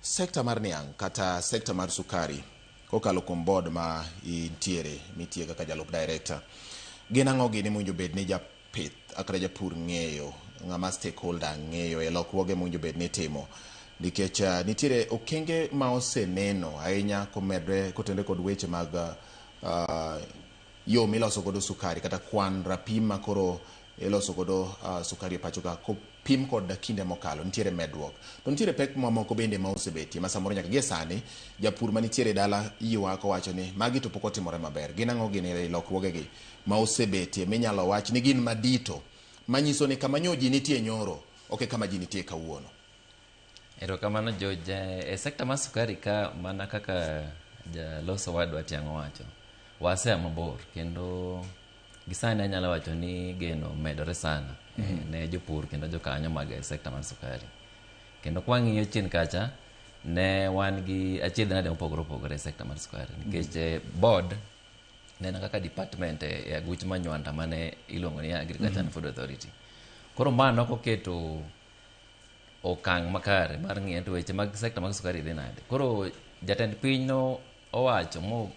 Sekta mar niang' kata sekta mar sukari kokalo kuom board ma intiere mitiye kaka jalup director, gin ang'o gini mowinjo bed ni japith kata japur ng'eyo, ng'ama stakeholder ng'eyo e lokruoge mowinjo bed ni itimo? Nikech nitiere okenge ma oseneno ahinya komedre kotenore kod weche mag yo miloso godo sukari kata kwan rapim ma koro iloso godo sukari e pacho ka kopim kod kinde mokalo nitiere medruok. To nitiere pek mamoko bende ma osebetie ma samoro nyaka gie sani japur manitiere e dala ywak owacho ni magi to pok otimore maber. Gin ang'o gini lokruogegi ma osebetie minyalo wach ni gin madito manyiso ni kama nyo ji nitie nyoro ok e kama ji nitie kawuono? Erokamano George. E sekta mar sukari ka mana kaka jaloso wadwa Tiang' owacho, wasea mabor kendo gisani anyalo wacho ni geno medore sana ne jopur kendo jokanyo mag sekta mar sukari. Kendo kwang'iyo chien kacha, ne wan gi achiedh nade mopogore opogore e sekta mar sukari nikech board ne en kaka department e aguch manywanda mane iluongo ni Agriculture and Food Authority. Koro ma nokoketo okang' makare mar ng'iyo to weche mag sekta mag sukari dhi nade. Koro jatend piny no owacho mo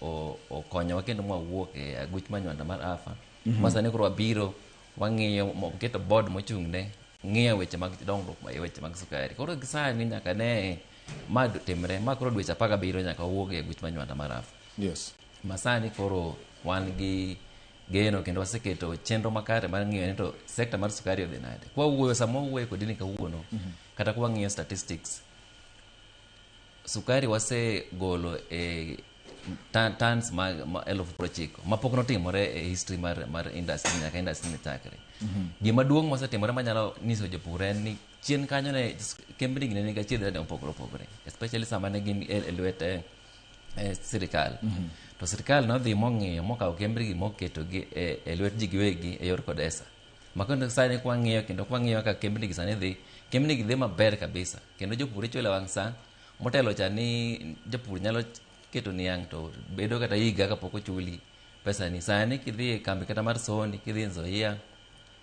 okonyowa kendo mwawuok e aguch manywanda mar AFA. Ma sani koro wabiro wang'iyo oketo board mochung' ne ng'iyo weche mag dongruok e weche mag sukari. Koro sani nyaka ne ma timre ma koro dweche 17 nyaka wawuog e aguch manywanda mar AFA. Ma sani koro wan gi geno kendo waseketo chenro makare mar ng'iyo ni to sekta mar sukari odhi nade. Kwa wuoyo sama wawuoyo kodi ni kawuono kata kwa ng'iyo statistics, sukari wasegolo e tons mag 90,000 mapok notimore e history mar industry nyaka industry ne chakre. Gima duong' mosetimore manyalo nyiso jopur en ni chien kanyo ne kembni gi ne nigi achiedh nade mopogore opogore, especially sama ne gin e lwet sirikal. To sirikal nodhi mong'iyo mokawo kembni gi moketo gi e lwet ji giwegi e yor Kodesa. Ma kendo sani kwang'iyo kendo kwang'iyo kaka kembni gi sani dhi, kembni gi dhi maber kabisa kendo jopur ichulo e wang' sa. Motelo cha ni japur nyalo keto niang' to bedo kata higa kapok ochuli pesani. Sani kidhi e kambi kata mar Sony, kidhi Nzoia,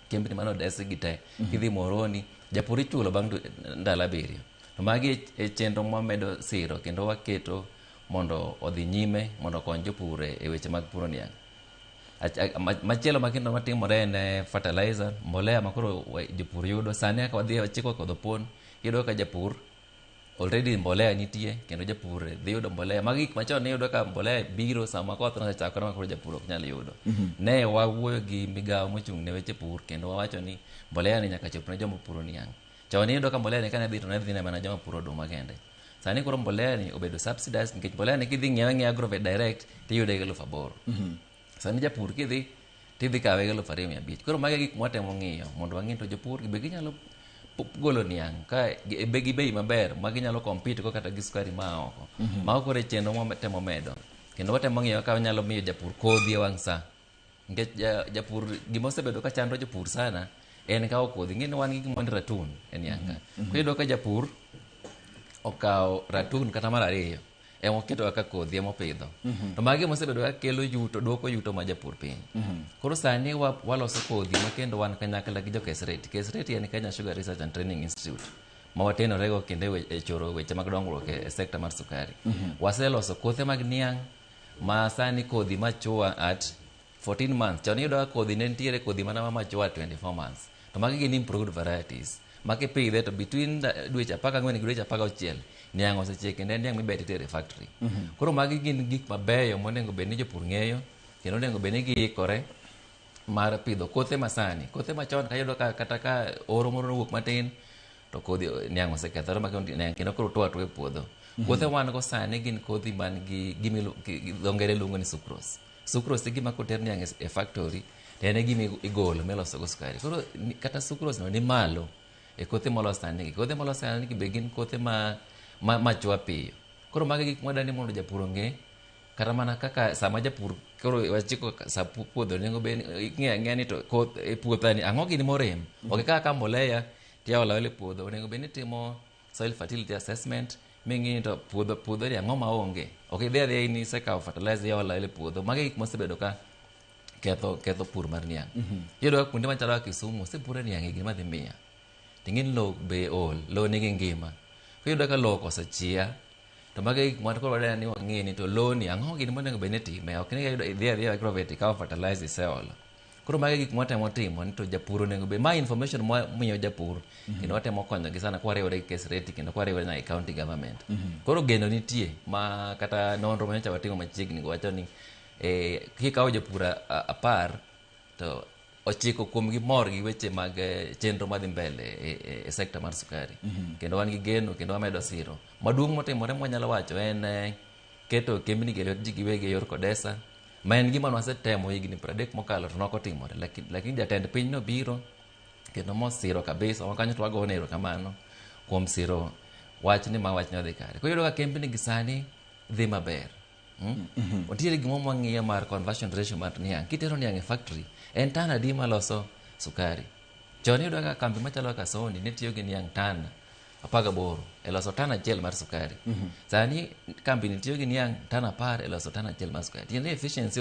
kembni mane odesi gi te, kidhi Moroni, japur ichulo bang' ndalo 7. To magi e chenro mwamedo siro kendo waketo mondo odhi nyime mondo okony jopur e weche mag puro niang'. Machielo ma kendo matimore en fertilizer, mbolea ma koro jopur yudo. Sani kaka wadhi wachiko kodho pon, iyudo ka japur already mbolea nitie kendo japur dhi yudo mbolea. Magi gik machon iyudo ka mbolea biro sama koth nosechakore ma koro japur ok nyal yudo. Ne wawuoyo gi migawo mochung' ne weche pur kendo wawacho ni mbolea ni nyaka chop ne joma puro niang'. Chon iyudo ka mbolea ni kane dhi to ne dhi ne mana joma puro oduma kende. Sani koro mbolea ni obedo subsidized nikech mbolea ni kidhi ng'iewe ang'iewa Agrovet direct tiyude gi 8,000. Sani japur kidhi tidhi kawe gi 2,500. Koro magi e gik mwatemo ng'iyo mondo wang'i to jopur be ginyalo golo niang' ka be gi bei maber ma ginyalo compete go kata gi sukari maa oko. Mago koro e chenro mwatemo medo. Kendo watemo ng'iyo kaka wanyalo miyo japur kodhi e wang' sa. Nikech japur gima osebedo ka chando jopur sana en kawo kodhi. Ing'e ni wan gi gimoro ni ratun e niang' ka. Koro iyudo ka japur okawo ratun kata mar ariyo ema oketo kaka kodhi ema opidho. To magi ema osebedo ka kelo yuto, duoko yuto mar japur piny. Koro sani waloso kodhi ma kendo wan kanyakla gi jo KESRETI. KESRETI en Kenya Sugar Research and Training Institute ma watenorego kendo e choro weche mag dongruok e sekta mar sukari. Waseloso kothe mag niang' ma sani kodhi mature at 14 months. Chon iyudo ka kodhi ne nitiere kodhi mana ma mature at 24 months. To magi gin improved varieties. Ma kipidhe to between dweche 14 gi dweche 16 niang' osechiek kendo en niang' mibeto itero e factory. Koro magi gin gik mabeyo monego bed ni jopur ng'eyo kendo onego bed ni giikore mar pidho kothe masani. Kothe machon kayudo ka kata ka oro moro nowuok matin to kodhi niang' osekethore ma kendo niang' kendo koro tuo atua e puodho. Kothe wan go sani gin kodhi man gi gima dho ngere luongo ni sucrose. Sucrose e gima koter niang' e factory to en e gima igolo miloso go sukari. Koro kata sucrose no ni malo e kothe molos sani gi. Kothe molos sani gi be gin kothe ma chwa piyo. Koro magi gik mwadwa ni mondo japur ong'e kata mana kaka sama japur koro wachiko sa puodho onego bed ing'eyo ang'eya ni to koth e puothani ang'o gini morem. Ok ikaw akawa mbolea tiolo aola e puodho. Onego bed ni itimo soil fertility assessment ming'i ni to puodho puodho ni ang'o maonge. Ok idhi adhiya ni isekawo fertilizer iolo aola e puodho. Magi gik mosebedo ka ketho pur mar niang'. Iyudo ka kuonde machalo kaka Kisumu osepure niang' higni madhi mia. Ting'e ni lowo be ol, lowo nigi ngima. Kiyudo ka lowo okoso chia, to mago e gik ma koro wadwa ni wang'e ni to lowo ni ang'o gini monego bed ni itime. Ok ni idhi adhiya agrovet ikawo fertilizer iseolo. Koro mago e gik mwatemo timo ni to japur onego bed ma information mwamiyo japur kendo watemo konyogi sana kwariwore gi KESRETI kendo kwariwore nyaka gi county government. Koro geno nitie ma kata nonro manyocha watimo machiegni wacho ni kikawo jopur 10 to 9 kuomgi mor gi weche mag chenro madhi mbele e sekta mar sukari. Kendo wan gi geno kendo wamedo siro. Maduong' motimore mwanyalo wacho en keto kembni gi e lwet ji giwegi e yor Kodesa, ma en gima nwasetemo higni 30 mokalo to nokotimore. Lakini jatend piny nobiro kendo mosiro kabisa, wan kanyo to wagone erokamano kuom siro wachni ma wachni odhi kare. Koro iyudo ka kembni gi sani dhi maber. Nitiere gimoro mwang'iyo mar conversion ratio mar niang'. Kitero niang' e factory, en tan adi maloso sukari? Chon iyudo ka kambi machalo kaka Sony ne tiyo gi niang' tan 18 e loso tan 1 mar sukari. Sani kambi ni tiyo gi niang' tan 10 e loso tan 1 mar sukari. Tiende ni efficiency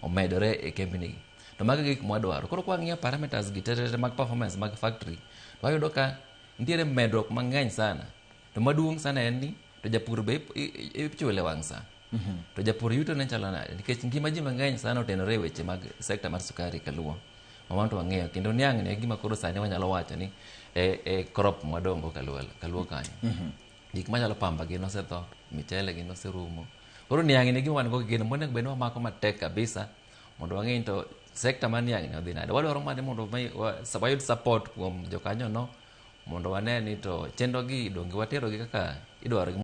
omedore e kembni gi. To mago e gik mwadwaro. Koro kwang'iyo parameters gi te mag performance mag factory, to wayudo ka nitiere medruok mang'eny sana. To maduong' sana en ni to japur be ichule wang' sa. To japur yuto ne chalo nade? Nikech ngima ji mang'eny sana otenore e weche mag sekta mar sukari kaluo. Ma wan to wang'eyo kendo niang' ni e gima koro sani wanyalo wacho ni e crop mwadongo kaluo kanyo. Gik machalo pamba gin osetho, michele gin oserumo. Koro niang' ni gima wan go gi geno monego bed ni wamako matek kabisa mondo wang'e ni to sekta mar niang' ni odhi nade. Wadwaro mana mondo wayud support kuom jokanyo no mondo wane ni to chenro gi donge watero gi kaka idwaro gi.